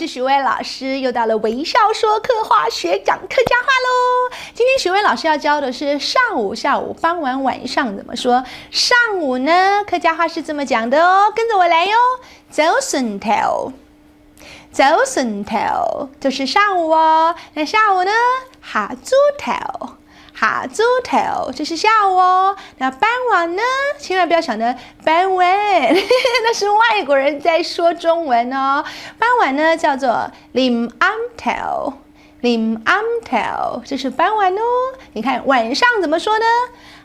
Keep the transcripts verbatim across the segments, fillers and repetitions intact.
徐薇老师又到了微笑说客话学讲客家话喽。今天徐薇老师要教的是上午、下午、傍晚、晚上怎么说。上午呢，客家话是这么讲的哦，跟着我来哟。早晨頭，早晨頭就是上午哦。那下午呢？下晝頭，下晝頭就是下午哦。那傍晚呢？千万不要想着傍晚，那是外国人在说中文哦。傍晚呢叫做臨暗頭，臨暗頭就是傍晚哦。你看晚上怎么说呢？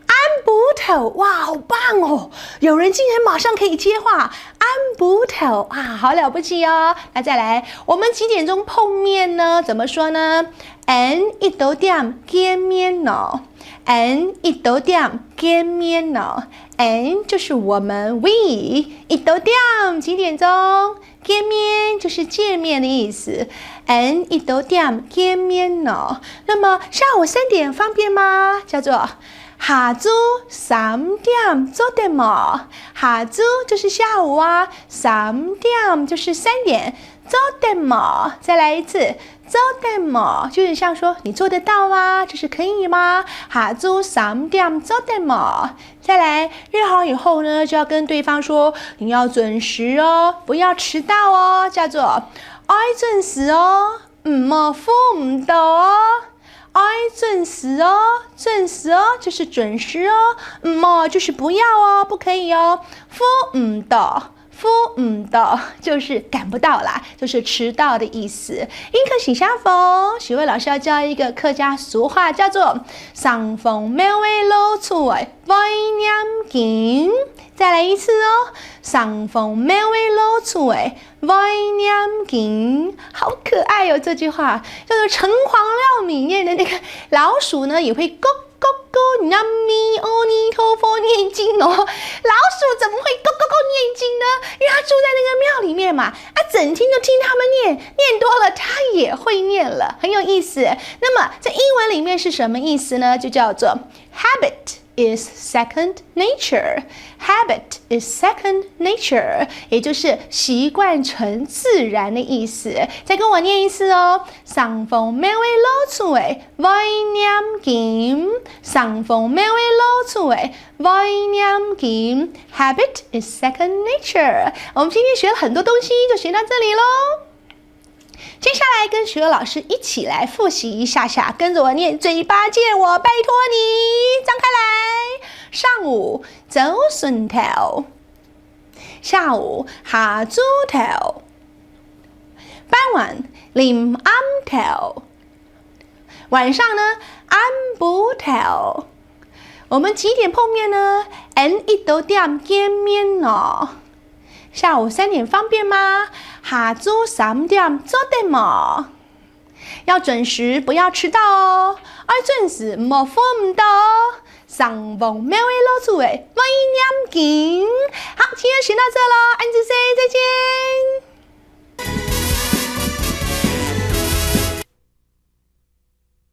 暗晡頭，哇，好棒哦！有人竟然马上可以接话，暗晡頭啊，好了不起哦！那再来，我们几点钟碰面呢？怎么说呢？恁一多點见面哦，恁一多点见面哦，恁就是我们，we，一多点几点钟？见面就是见面的意思。恁一多点见面哦。那么下午三点方便吗？叫做下晝三点做得無？下晝就是下午啊，三点就是三点，做得無？再来一次，做得無？就是像说你做得到吗？就是可以吗？下晝三點做得無？再来，约好以后呢，就要跟对方说你要准时哦，不要迟到哦，叫做愛准時哦，毋好赴毋到哦。愛准時哦，准時哦，就是准时哦，毋好就是不要哦，不可以哦。赴毋到，赴毋到就是赶不到啦，就是迟到的意思。英文是啥风？许巍老师要教一个客家俗话，叫做「生逢某个老鼠仔會念經」。再来一次哦，「生逢某个老鼠仔會念經」。好可爱哦，这句话叫做城隍庙里面的那个老鼠呢，也会咕咕咕念咪阿弥陀佛念经哦。老鼠怎么会咕咕咕念经呢？因为它住在那个庙里面嘛，啊，整天就听他们念，念多了它也会念了，很有意思。那么在英文里面是什么意思呢？就叫做 habit is second nature。Habit is second nature，也就是习惯成自然的意思。再跟我念一次哦，生逢某个老鼠仔会念经，生逢某个老鼠仔会念经。Habit is second nature。我们今天学了很多东西，就学到这里喽。接下来跟许巍老师一起来复习一下下，跟着我念，嘴巴借我，拜托你，张开来。上午，早晨头。下午，下晝头。傍晚，臨暗头。晚上呢，暗晡头。我们几点碰面呢？恁一多点见面哦。下午三点方便吗？下晝三点做得無？要准时，不要迟到哦。愛准時，毋好赴毋到哦。生逢某个老鼠仔會念經。好，今天学到这喽，恁仔細，再见。